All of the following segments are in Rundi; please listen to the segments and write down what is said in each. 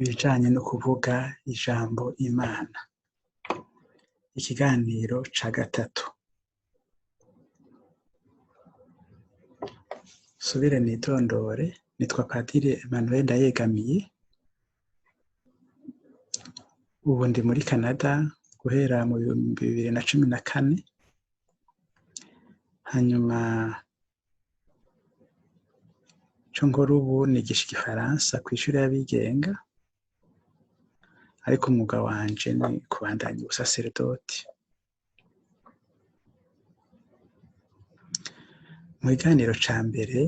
Ibijanye no kuvuga ijambo Imana. Ikiganiro ca gatatu. Nsubire nitondore, nitwa Padiri Emmanuel Ndayegamiye, ubu ndi muri Canada guhera mu 2014, hanyuma ico nkora ubu nigisha igifaransa kw'ishure y'abigenga, ariko umwuga wanje ni kubandanya ubusaseredoti. Mu kiganiro ca mbere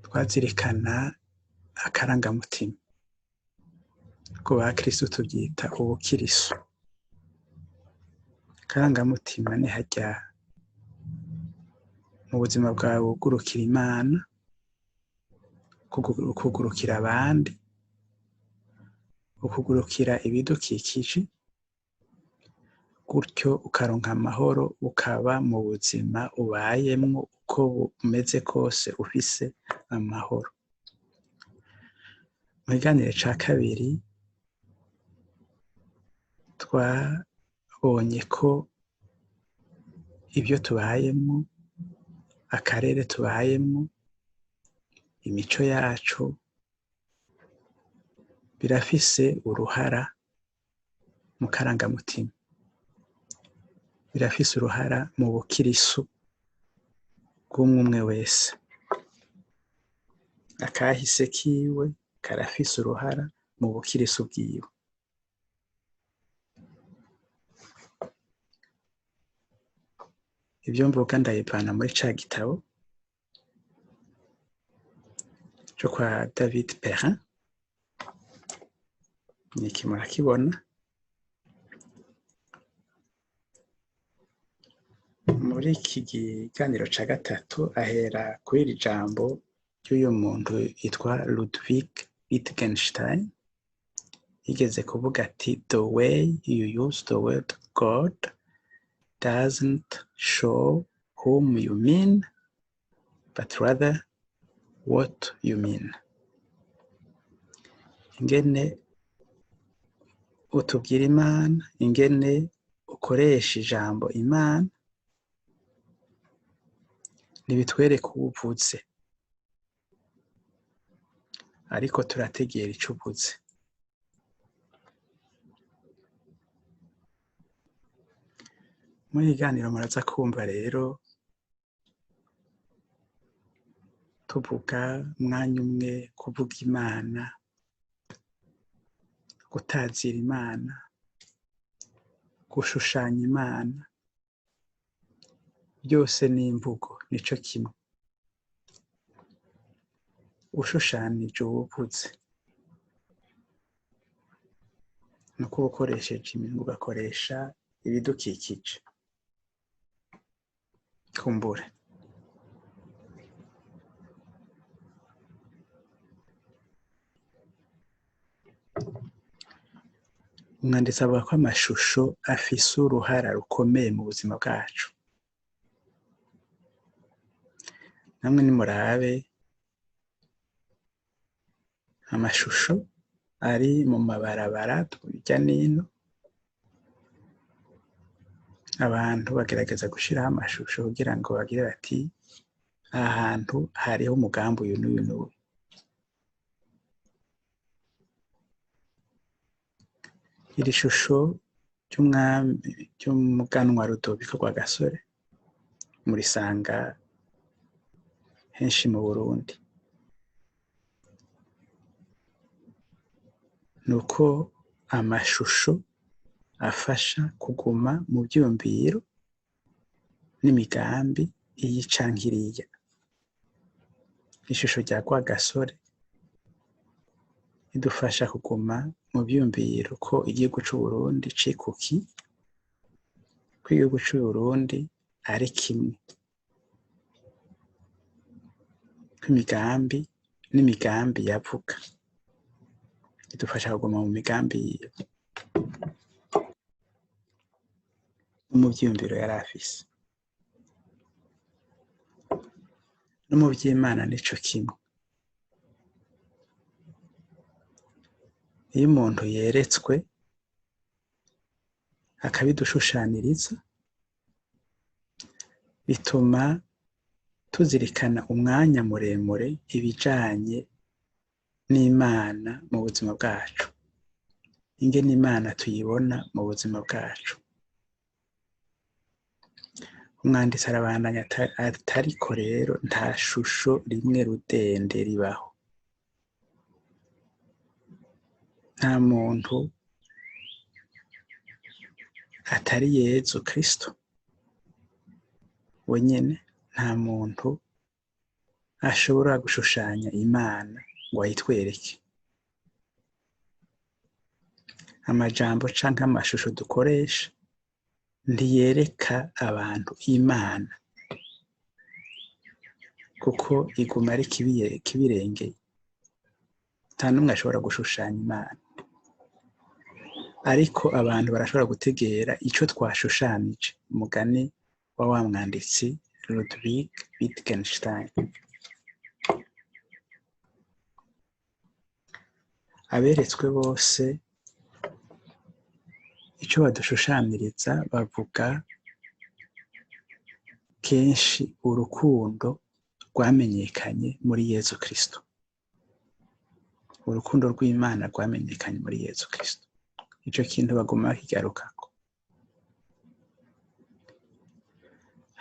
twazirikana akarangamutima. Ku bakristo tuvyita ubukirisu. Akarangamutima ni harya mu buzima bwawe wugurukira Imana, ukugurukira abandi, ukugurukira ibidukikije, gutyo ukaronka amahoro, ukaba mu buzima ubayemwo uko bumeze kose ufise amahoro. Mu kiganiro ca kabiri twabonye ko ivyo tubayemwo, akarere tubayemwo, imico yacu birafise uruhara mu karangamutima, birafise uruhara mu bukirisu bw'umwe wese. Akahise kiwe karafise uruhara mu bukirisu bwiwe. Ivyo mvuga ndabivana muri ca gitabo co kwa David Perrin, niki murakibona. Muri iki kiganiro ca gatatu ahera kuri iri jambo ry'uyu muntu yitwa Ludwig Wittgenstein, yigeze kuvuga ati the way you use the word God doesn't show whom you mean, but rather what you mean. Ingene utubwira Imana, ingene ukoresha ijambo Imana, ntibitwereka uwo uvuze, ariko turategera ico uvuze. Muri kiganiro muraza kumva rero tuvuga umwanya umwe kuvuga Imana, gutazira Imana, gushushanya Imana, byose ni imvugo, nico kimwe. Ushushanije uwuvuze nuko uba ukoresheje iminwa, ugakoresha ibidukikije. Kumbure umwanditsi avuga ko amashusho afise uruhara rukomeye mu buzima bwacu. Namwe nimurabe amashusho ari mu mabarabara hirya n'ino, abantu bagerageza gushiraho amashusho kugira ngo bagire bati aha hantu hariho umugambi uyu n'uyu n'uyu. Iri shusho ry'umwami ry'umuganwa Rudoviko Rwagasore murisanga henshi mu Burundi. Nuko amashusho afasha kuguma mu vyiyumviro n'imigambi iyi canke iriya. Ishusho rya Rwagasore idufasha kuguma mu vyiyumviro ko igihugu c'Uburundi cikukiye, ko igihugu c'Uburundi ari kimwe, ko imigambi n'imigambi yavuga idufasha kuguma mu migambi yiwe no mu vyiyumviro yari afise. No mu vy'Imana nico kimwe. Iyo umuntu yeretswe akabidushushaniriza, bituma tuzirikana umwanya muremure ibijanye n'Imana mu buzima bwacu, ingene Imana tuyibona mu buzima bwacu. Umwanditsi arabandanya atariko rero nta shusho rimwe rudende ribaho, nta muntu atari Yezu Kristo wenyene, nta muntu ashobora gushushanya Imana ngo ayitwereke. Amajambo canke amashusho dukoresha ntiyereka abantu Imana, kuko iguma ari kibirengeye. Nta n'umwe ashobora gushushanya Imana, ariko abantu barashobora gutegera ico twashushanije. Umugani wa wa mwanditsi Ludwig Wittgenstein. Aberetswe bose ico badushushaniriza bavuga kenshi urukundo rwamenyekanye muri Yezu Kristo, urukundo rw'Imana rwamenyekanye muri Yezu Kristo. Ico kintu baguma bakigarukako.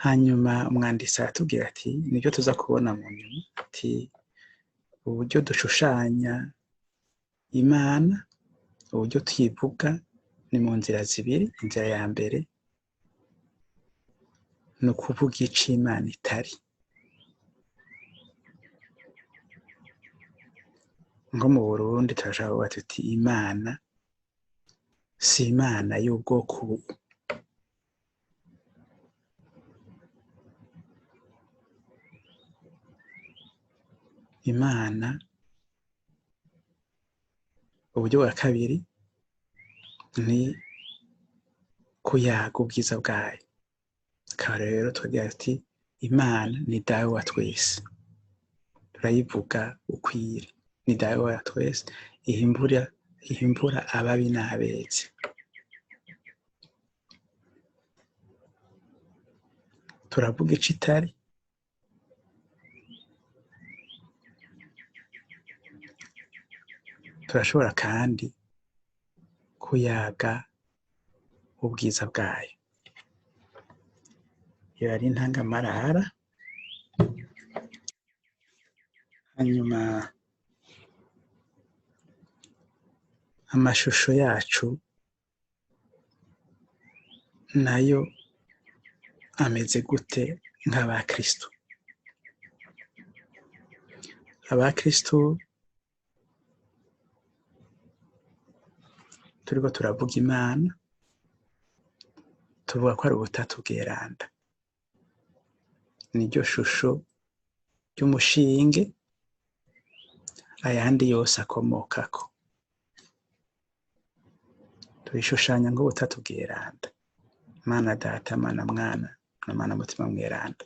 Hanyuma umwanditsi aratubwira ati, nibyo tuza kubona mu nyuma, ati uburyo dushushanya Imana, uburyo tuyivuga ni mu nzira zibiri. Inzira ya mbere ni ukuvuga ico Imana itari. Nko mu Burundi turashobora kuvuga tuti Imana si Imana y'ubwoko ubu. Imana, uburyo bwa kabiri ni kuyaga ubwiza bwayo. Akaba rero tukagira tuti Imana ni dawe wa twese, turayivuga ukwiri, ni dawe wa twese, ihimbura ababi n'abeza. Turavuga ico itari, turashobora kandi kuyaga ubwiza bwayo. Iyo yari intangamarara. Hanyuma amashusho yacu nayo ameze gute nk'abakristo? Abakristo turiko turavuga Imana, tuvuga ko ari ubutatu bweranda, niryo shusho ry'umushinge ayandi yose akomokako. Turishushanya nk'ubutatu bweranda, Mana Data, Mana Mwana na Mana Mutima Mweranda.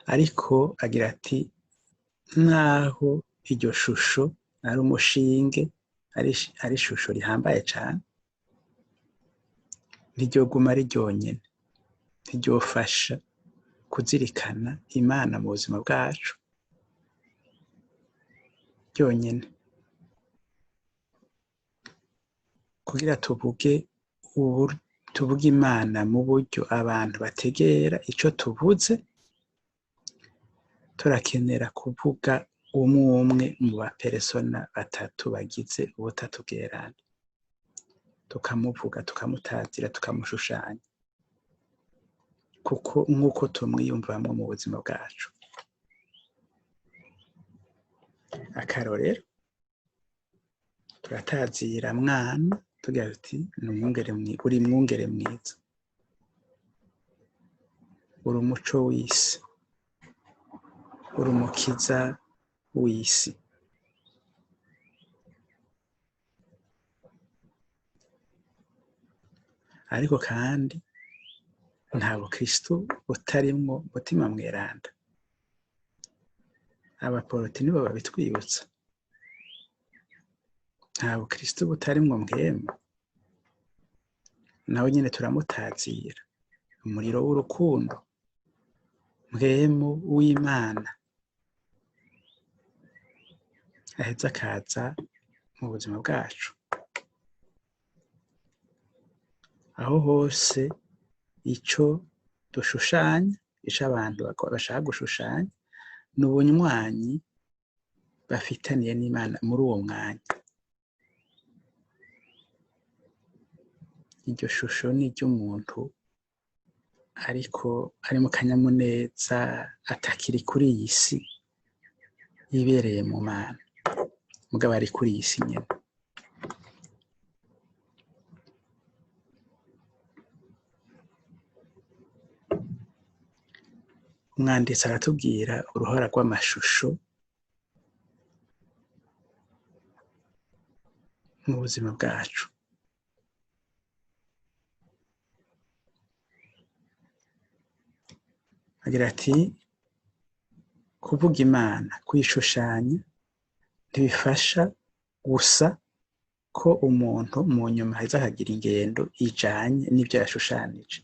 Ariko agira ati naho iryo shusho ari umushinge, ari ishusho rihambaye cane, ntiryoguma ari ryonyene, ntiryofasha kuzirikana Imana mu buzima bwacu ryonyene. Kugira tuvuge Imana mu buryo abantu bategera ico tuvuze, turakenera kuvuga umwe umwe mu baperesona batatu bagize ubutatu bweranda, tukamuvuga, tukamutazira, tukamushushanya, kuko nk'uko tumwiyumvamwo mu buzima bwacu. Akarorero, turatazira Mwana tugira tuti ni umwungere uri mwungere mwiza, uri umuco w'isi, uri umukiza w'isi. Ariko kandi nta bukristo butarimwo Mutima Mweranda. Abaporoti nibo babitwibutsa. Nta bukristo butarimwo Mpwemu. Nawe nyene turamutazira umuriro w'urukundo, Mpwemu w'Imana aheza akaza mu buzima bwacu. Aho hose ico dushushanya, ico abantu bashaka gushushanya, ni ubunywanyi bafitaniye n'Imana muri uwo mwanya. Iryo shusho ni iry'umuntu ariko ari mu kanyamuneza, atakiri kuri iyi si, yibereye mu Mana, mugabo ari kuri iyi si nyene. Umwanditsi aratubwira uruhara rw'amashusho mu buzima bwacu. Agira ati kuvuga Imana, kuyishushanya ntibifasha gusa ko umuntu mu nyuma aheza akagira ingendo ijanye n'ivyo yashushanije.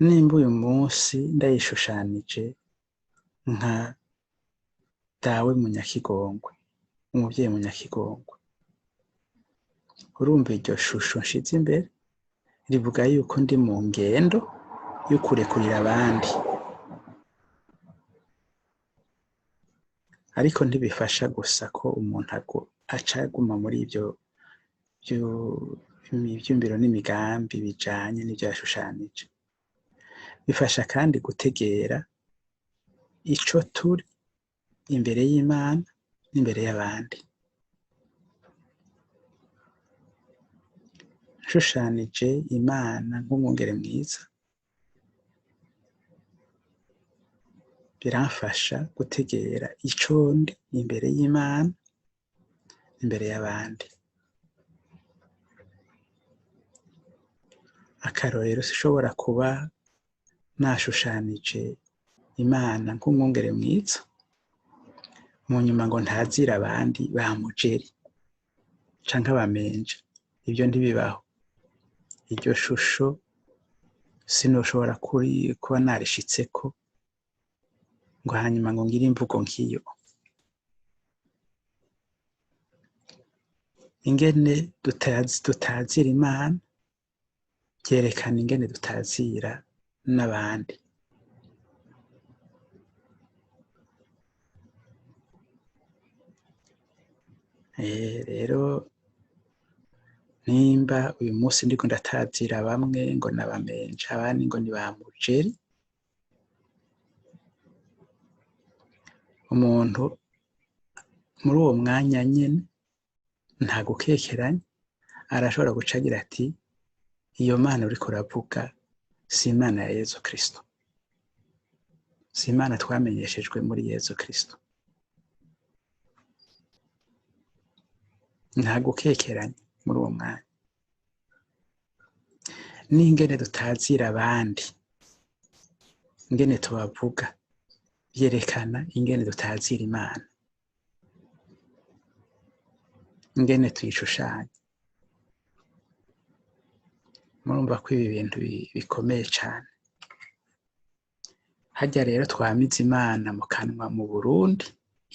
Nimba uyu munsi ndayishushanije nka dawe Munyakigongwe, umuvyeyi Munyakigongwe, urumva iryo shusho nshize imbere rivuga yuko ndi mu ngendo yo kurekurira abandi, ariko ntibifasha gusa ko umuntu aca aguma muri ivyo ivyumviro n'imigambi bijanye n'ivyo yashushanije. Bifasha kandi gutegera ico turi imbere y'Imana n'imbere y'abandi. Nshushanije Imana nk'umwungere mwiza, biramfasha gutegera ico ndi imbere y'Imana imbere y'abandi. Akarorero, sinshobora kuba nashushanije Imana nk'umwungere mwiza, mu nyuma ngo ntazire abandi ba mujeri canke abamenja. Ivyo ntibibaho. Iryo shusho sinoshobora kuba narishitseko ngo hanyuma ngo ngire imvugo nk'iyo. Ingene dutazira Imana vyerekana ingene dutazira n'abandi. Rero nimba uyu munsi ndiko ndatazira bamwe ngo nabamenja, abandi ngo ni ba mujeri, umuntu muri uwo mwanya nyene nta gukekeranya arashobora guca agira ati iyo Mana uriko uravuga si Imana ya Yezu Kristo, si Imana twamenyeshejwe muri Yezu Kristo. Nta gukekeranya muri uwo mwanya. N'ingene dutazira abandi, ingene tubavuga, vyerekana ingene dutazira Imana, ingene tuyishushanya. Murumva ko ibi bintu bikomeye cane. Harya rero twamize Imana mu kanwa mu Burundi,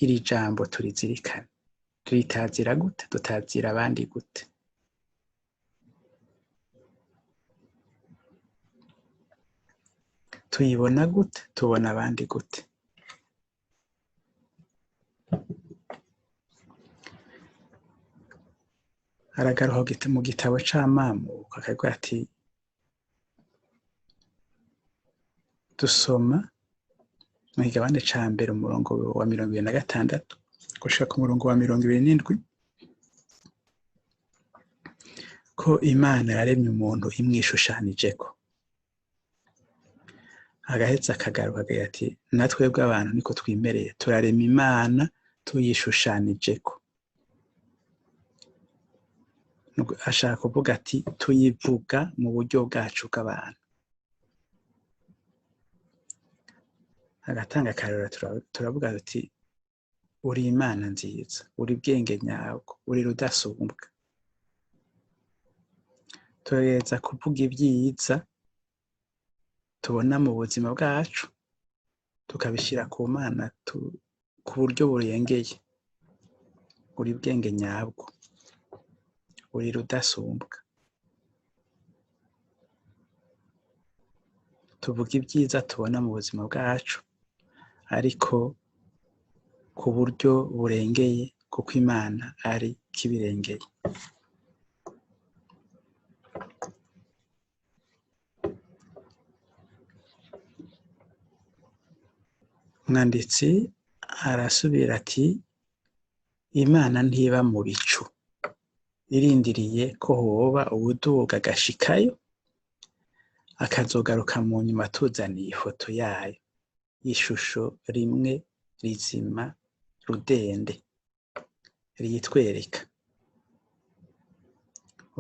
iri jambo turizirikane. Turitazira gute? Dutazira abandi gute? Tuyibona gute? Tubona abandi gute? Aragaruka mu gitabo c'Amamuko akavuga ati dusoma mu kigabane ca mbere umurongo wa 26 gushika ku murongo wa 27 ko Imana yaremye umuntu imwishushanijeko. Agaheza akagaruka akagira ati natwebwe abantu niko twimereye, turarema Imana tuyishushanijeko. Ashaka kuvuga ati tuyivuga mu buryo bwacu bw'abantu. Agatanga akarorero, turavuga tuti Uri Imana nziza, uri bwenge nyabwo, uri rudasumbwa. Tugerageza kuvuga ibyiza tubona mu buzima bwacu, tukabishyira ku Mana ku buryo burengeye. Uri bwenge nyabwo, uri rudasumbwa. Tuvuga ibyiza tubona mu buzima bwacu, ariko ku buryo burengeye, kuko Imana ari kibirengeye. Umwanditsi arasubira ati Imana ntiba mu bicu, irindiriye ko hoba uwuduga agashikayo, akazogaruka mu nyuma atuzaniye ifoto yayo, ishusho rimwe rizima rudende riyitwereka.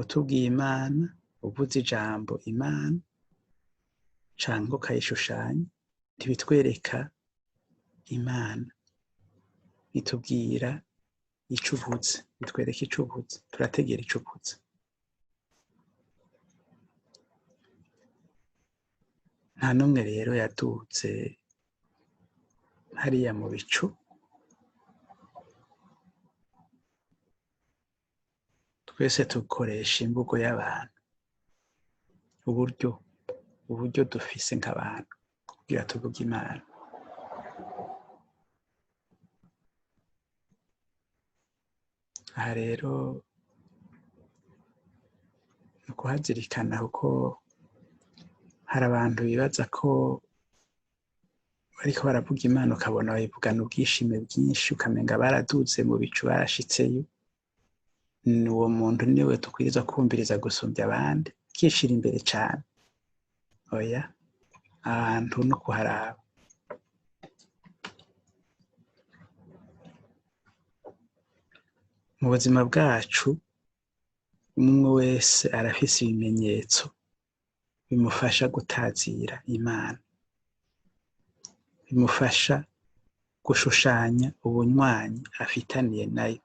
Utubwiye Imana, uvuze ijambo Imana canke ukayishushanya, ntibitwereka Imana, itubwira ico uvuze, itwereka ico uvuze, turategera ico uvuze. Nta n'umwe rero yaduze hariya mu bicu, twese dukoresha imvugo y'abantu, uburyo dufise nk'abantu kugira tuvuge Imana. Aha rero ni ukuhazirikana, kuko hari abantu bibaza ko bariko baravuga Imana, ukabona bayivugana ubwishime bwinshi, ukamenga baraduze mu bicu, barashitseyo. Ni uwo muntu niwe dukwiriza kumviriza gusumbya abandi, akishira imbere cane. Oya, ahantu no kuharaba. Mu buzima bwacu, umwe wese arafise ibimenyetso bimufasha gutazira Imana, bimufasha gushushanya ubunywanyi afitaniye nayo,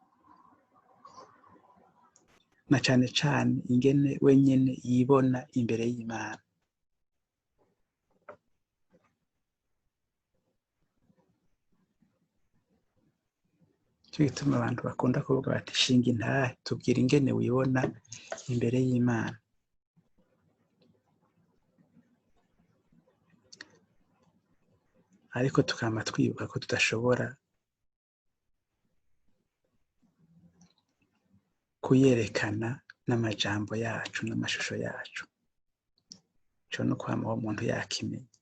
na cane cane ingene wenyene yibona imbere y'Imana. Nico gituma abantu bakunda kuvuga bati shinga intahe, tubwire ingene wibona imbere y'Imana. Ariko tukama twibuka ko tudashobora kuyerekana n'amajambo yacu n'amashusho yacu. Ico ni ukwama uwo muntu yakimenya.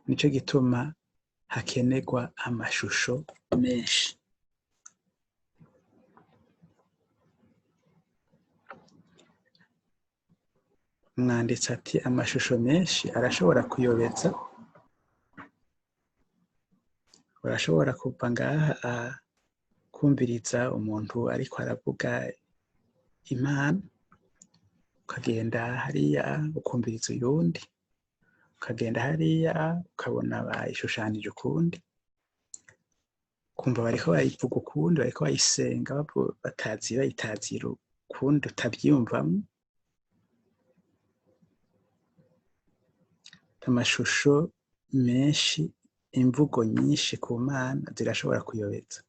Nico gituma hakenerwa amashusho menshi. Umwanditsi ati amashusho menshi arashobora kuyobeza. Urashobora kuva ngaha kumviriza umuntu ariko aravuga Imana, ukagenda hariya ukumviriza uyundi, ukagenda hariya ukabona bayishushanije ukundi, ukumva bariko bayivuga ukundi, bariko bayisenga bayitazira ukundi utavyiyumvamwo. Amashusho menshi, imvugo nyinshi ku Mana zirashobora kuyobeza.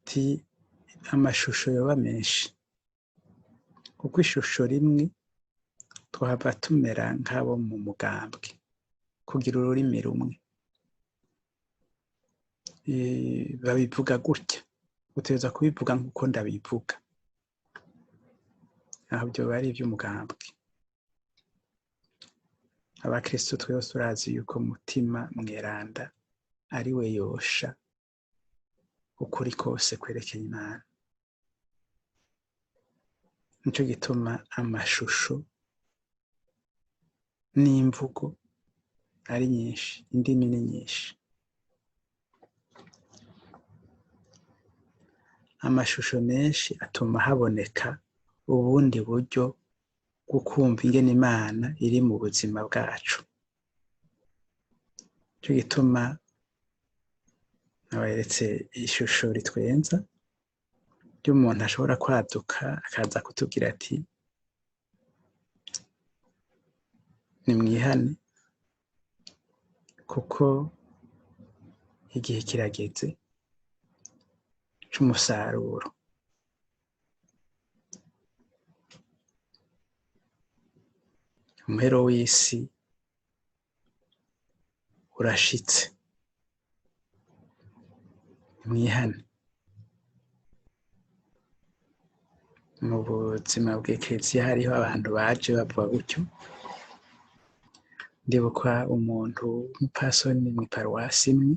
Ati amashusho yoba menshi, kuko ishusho rimwe twahava tumera nk'abo mu mugambwe, kugira ururimi rumwe. Babivuga gutya, utegerezwa kubivuga nk'uko ndabivuga. Aho vyoba ari ivy'umugambwe. Abakristo twese turazi yuko Mutima Mweranda ari we yosha ukuri kose kwerekeye Imana. Nico gituma amashusho n'imvugo ari nyinshi, indimi ni nyinshi. Amashusho menshi atuma haboneka ubundi buryo bwo kumva ingene Imana iri mu buzima bwacu. Nico gituma naberetse ishusho ritwenza ry'umuntu ashobora kwaduka akaza kutubwira ati nimwihane kuko igihe kirageze c'umusaruro. Umuhero w'isi urashitse, nimwihane. Mu buzima bw'Ekleziya hariho abantu baje bavuga gutyo. Ndibuka umuntu w'umupfasoni mw'iparuwasi imwe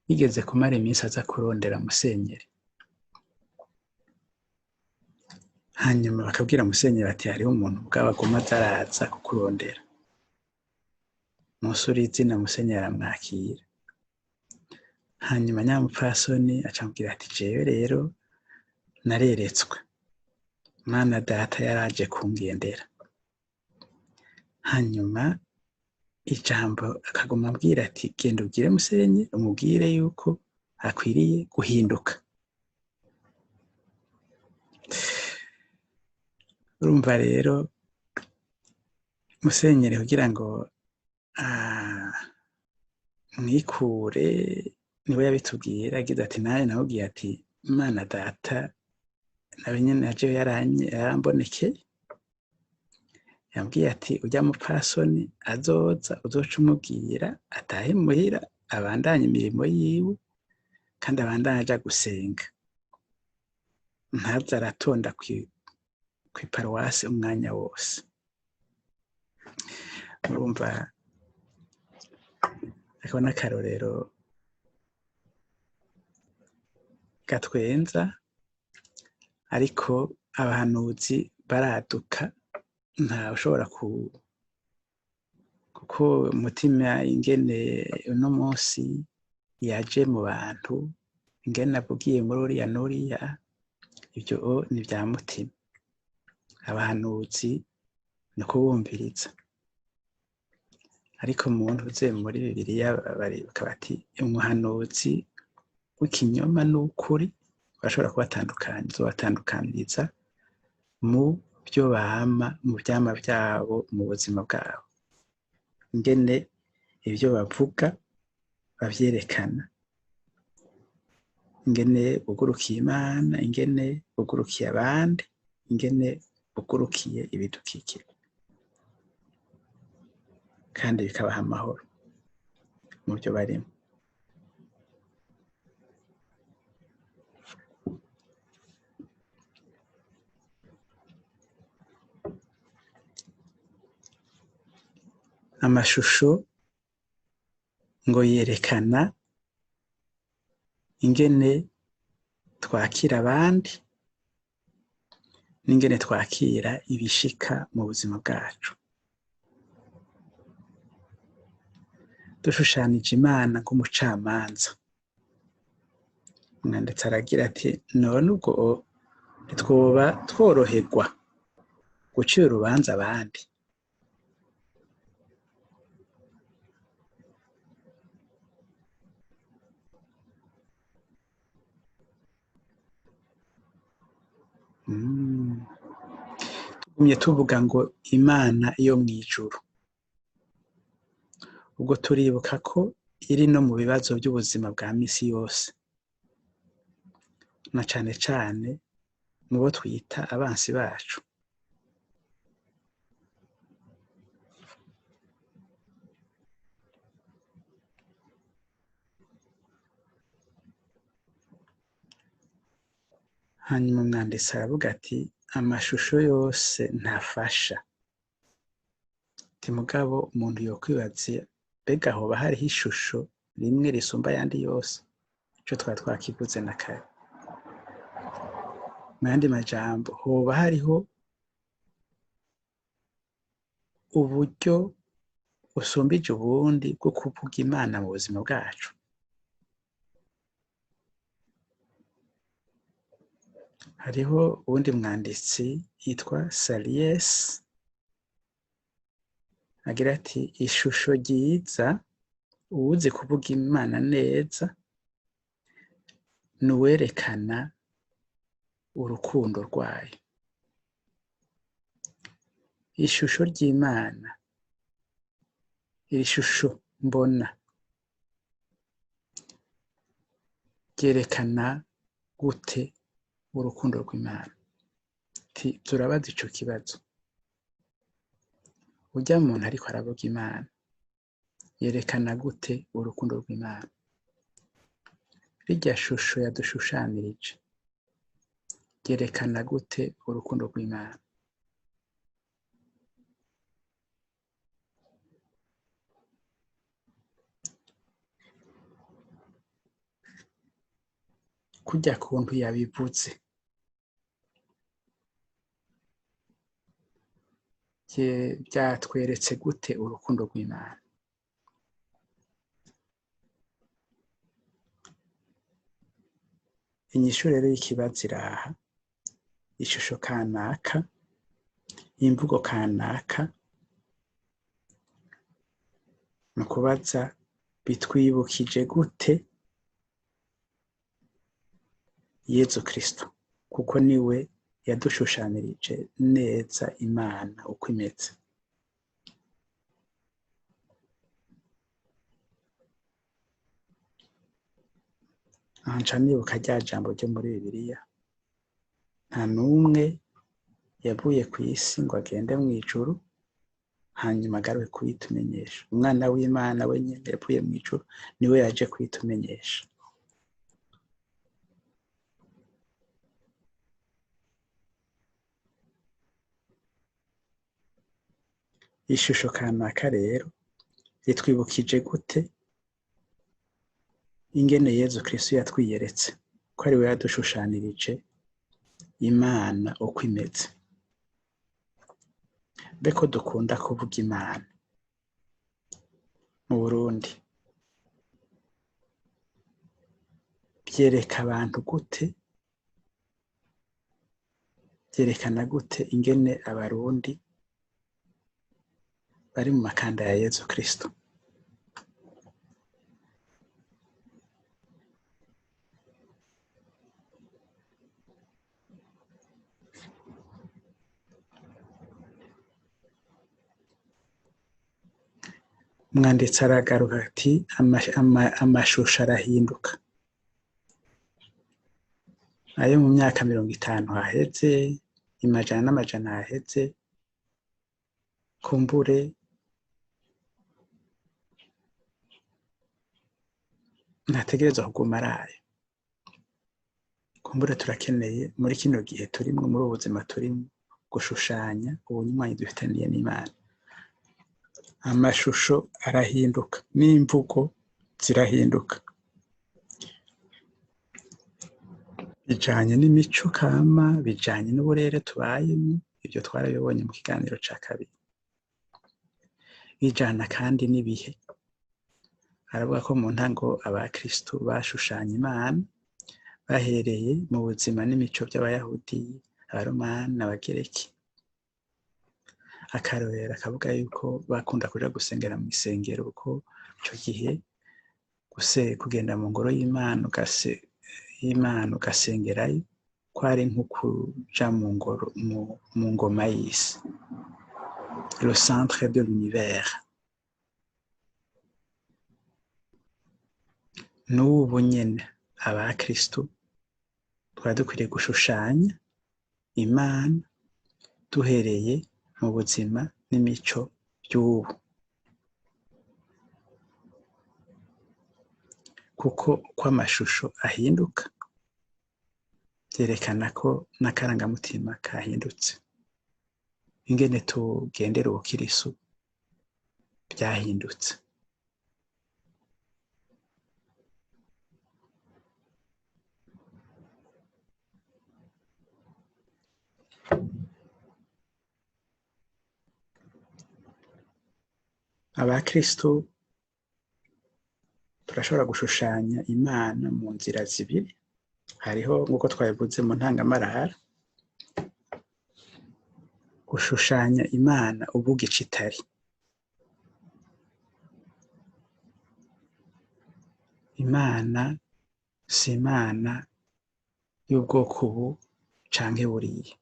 yigeze kumara iminsi aza kurondera musenyeri, hanyuma bakabwira musenyeri ati hariho umuntu bwaba aguma aza araza kukurondera. Umunsi uri izina musenyeri aramwakira, hanyuma nyamupfasoni acamubwira ati jewe rero nareretswe, Mana data yaraje kungendera. Hanyuma ijambo akaguma ambwira ati genda ubwire musenyeri umubwire yuko akwiriye guhinduka. Urumva rero musenyeri kugira ngo mwikure niwe yabitubwira, agize ati nawe namubwiye ati Imana data nawe nyene aje yarambonekeye, yambwiye ati ujya mupfasoni azoza uzoca umubwira atahe muhira abandanye imirimo yiwe kandi abandanye aja gusenga, ntaze aratonda kw'iparuwasi umwanya wose. Urumva ako n'akarorero gatwenza, ariko abahanuzi baraduka, nta ushobora kuko umutima ingene uno munsi yaje mu bantu, ingene avugiye muri uriya n'uriya, ivyo ni vya mutima. Abahanuzi ni ukubumviriza, ariko umuntu uze muri Bibiliya baribuka bati umuhanuzi w'ikinyoma n'ukuri bashobora kubatandukanya, uzobatandukaniriza mu byo bama, mu vyama vyabo, mu buzima bwabo, ingene ivyo bavuga bavyerekana, ingene bugurukiye Imana, ingene bugurukiye abandi, ingene bugurukiye ibidukikije, kandi bikabaha amahoro mu byo barimo. Amashusho ngo yerekana ingene twakira abandi n'ingene twakira ibishika mu buzima bwacu. Dushushanije Imana nk'umucamanza, umwanditsi aragira ati none ubwo ntitwoba tworoherwa gucira urubanza abandi? Tugumye tuvuga ngo Imana yo mw'ijuru, ubwo turibuka ko iri no mu bibazo by'ubuzima bwa misi yose, na cane cane mu bo twita abansi bacu. Hanyuma umwanditsi aravuga ati amashusho yose ntafasha. Ati mugabo umuntu yokwibaza mbega hoba hariho ishusho rimwe risumba ayandi yose? Ico twari twakivuze na kare. Mu yandi majambo, hoba hariho uburyo busumbije ubundi bwo kuvuga Imana mu buzima bwacu? Hariho uwundi mwanditsi yitwa Salies agira ati ishusho ryiza uwuzi kuvuga Imana neza ni uwerekana urukundo rwayo. Ishusho ry'Imana, iri shusho mbona ryerekana gute urukundo rw'Imana? Ati turabaza ico kibazo. Urya muntu ariko aravuga Imana yerekana gute urukundo rw'Imana? Rirya shusho yadushushanirije ryerekana gute urukundo rw'Imana? Kurya kuntu yabivuze byatweretse gute urukundo rw'Imana? Inyishu rero y'ikibazo iraha. Ishusho kanaka, imvugo kanaka, ni ukubaza bitwibukije gute Yezu Kristo, kuko niwe yadushushanirije neza Imana uko imeze. Aha nca nibuka rya jambo ryo muri Bibiliya, nta n'umwe yavuye kw'isi ngo agende mw'ijuru hanyuma agaruke kuyitumenyesha. Umwana w'Imana we nyene yavuye mw'ijuru niwe yaje kuyitumenyesha. Ishusho kanaka rero ritwibukije gute ingene Yezu Kristo yatwiyeretse, ko ari we yadushushanirije Imana uko imeze. Mbe ko dukunda kuvuga Imana mu Burundi, byereka abantu gute, byerekana gute ingene Abarundi bari mu makanda ya Yezu Kristo? Umwanditsi aragaruka ati amashusho arahinduka. Ayo mu myaka 50 haheze, amajana n'amajana haheze, kumbure ntategerezwa kuguma arayo. Kumbure turakeneye muri kino gihe turimwo, muri ubu buzima turimwo, gushushanya ubunywanyi dufitaniye n'Imana. Amashusho arahinduka n'imvugo zirahinduka, bijanye n'imico kama, bijanye n'uburere tubayemo. Ibyo twarabibonye mu kiganiro ca kabiri. Bijana kandi n'ibihe. Aravuga ko mu ntango abakristo bashushanya Imana bahereye mu buzima n'imico by'Abayahudi, Abaromani n'Abagereki. Akarorero akavuga yuko bakunda kuja gusengera mu isengero, kuko ico gihe kugenda mu ngoro y'Imana ugasengerayo kwari nko kuja mu ngoro, mu ngoma y'isi, le centre de l'univers. N'ubu nyene abakristo twari dukwiriye gushushanya Imana duhereye mu buzima n'imico by'ubu, kuko uko amashusho ahinduka byerekana ko n'akarangamutima kahindutse. Ingene tugendera ubukirisu byahindutse. Abakristo turashobora gushushanya Imana mu nzira zibiri. Hariho, nk'uko twabivuze mu ntangamarara, gushushanya Imana uvuga ico itari. Imana si Imana y'ubwoko ubu canke buriya.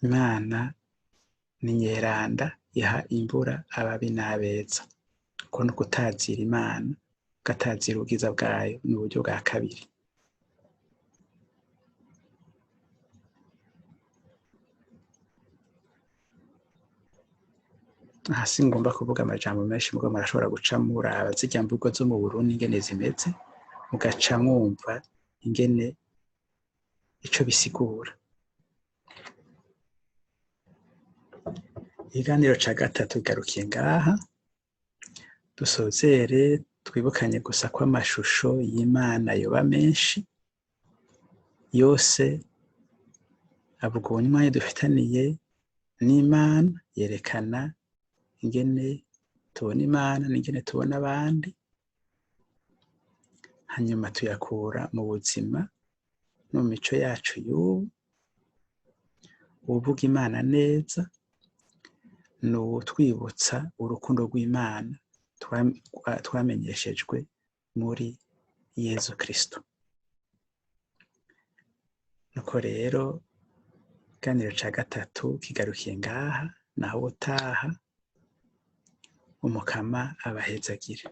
Imana ni nyeranda, iha imvura ababi n'abeza. Uko ni ukutazira Imana, ugatazira ubwiza bwayo, ni uburyo bwa kabiri. Aha singomba kuvuga amajambo menshi, mugabo murashobora guca muraba zirya mvugo zo mu Burundi ingene zimeze, mugaca mwumva ingene ico bisigura. Ikiganiro ca gatatu kigarukiye ngaha. Dusozere twibukanye gusa ko amashusho y'Imana yoba menshi, yose avuga ubunywanyi dufitaniye n'Imana, yerekana ingene tubona Imana n'ingene tubona abandi, hanyuma tuyakura mu buzima no mu mico yacu y'ubu. Uwuvuga Imana neza ni uwutwibutsa urukundo rw'Imana twamenyeshejwe muri Yezu Kristo. Nuko rero ikiganiro ca gatatu kigarukiye ngaha, naho ubutaha Umukama abahezagire.